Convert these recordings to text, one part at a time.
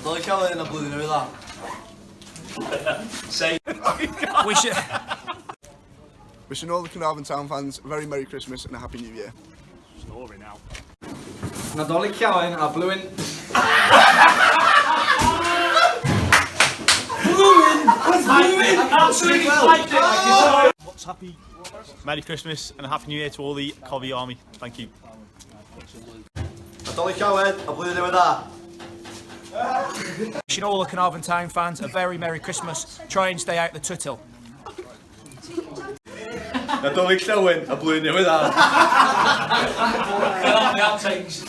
Nadolig Llawen a Blwyddyn Newydd Dda. Say. Wish it. Wishing all the Caernarfon Town fans a very Merry Christmas and a Happy New Year. Story now. Nadolig Llawen a Blwyddyn... Absolutely piped it like it's What's happy? Merry Christmas and a Happy New Year to all the Cofi Army. Thank you. Nadolig Llawen a Blwyddyn Newydd Dda. Wishing all the Caernarfon Town fans a very Merry Christmas. Try and stay out the tuttle. Nadolig Llawen a Blwyddyn Newydd Dda. Get off the outtakes.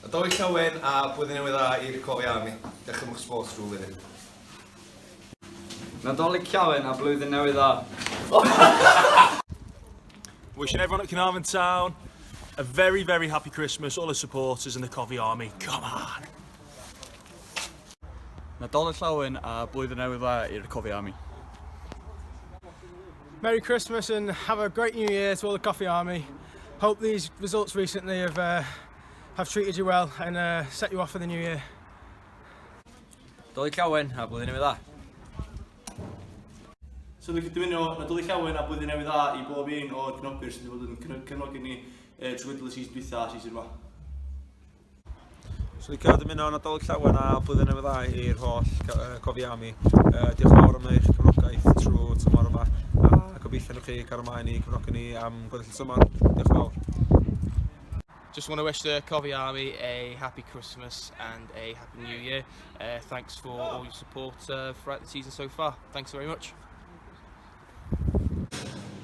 Nadolig Llawen a Blwyddyn Newydd Dda i'r Cofi Army. Diolch am eich support drwy flwyddyn. Nadolig Llawen a Blwyddyn Newydd Dda. Wishing everyone at Caernarfon Town a very, very happy Christmas, all the supporters and the Cofi Army. Come on! Nadolig Llawen a Blwyddyn Newydd Dda i'r Cofi Army. Merry Christmas and have a great New Year to all the Cofi Army. Hope these results recently have treated you well and set you off for the new year. Nadolig Llawen a Blwyddyn Newydd Dda. So dwi'n dymuno Nadolig Llawen a Blwyddyn Newydd Dda i bob un o'r cefnogwyr sydd wedi bod yn cefnogi ni trwy gydol y season dwytha a season yma. So licio dymuno Nadolig Llawen a Blwyddyn Newydd Dda i'r holl Cofi Army. Diolch yn fawr am eich cefnogaeth trwy tymor yma a gobeithio newch chi cael ymlaen i cefnogi ni am gweddill y tymor. Diolch yn fawr. Just want to wish the Cofi Army a happy Christmas and a happy New Year. Thanks for all your support throughout the season so far. Thanks very much.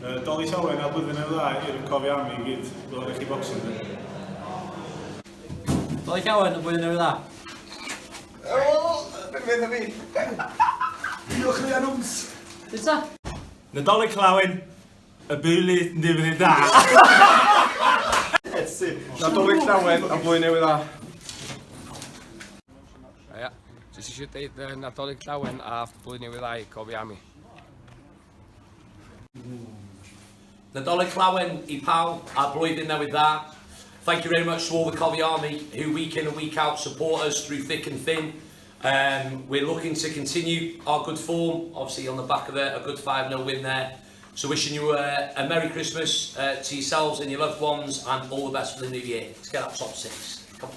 Dolig Llawen a Blwyddyn Newydd Dda i'r Cofi Army i gyd. Welwn i chi Boxing Day. Nadolig Llawen a Blwyddyn Newydd Dda. O, beth am fi? Diolch yn fawr. Dita? Nadolig Llawen, a Blwyddyn Newydd Dda. Nadolig Llawen a Blwyddyn Newydd Dda. Ia, jyst eisiau deud Nadolig Llawen a Blwyddyn Newydd Dda i Cofi Army. Nadolig Llawen i pawb a Blwyddyn Newydd Dda. Thank you very much to all the Cofi Army who week in and week out support us through thick and thin. We're looking to continue our good form, obviously on the back of a good 5-0 win there. So wishing you a Merry Christmas to yourselves and your loved ones and all the best for the new year. Let's get up top six. Come on.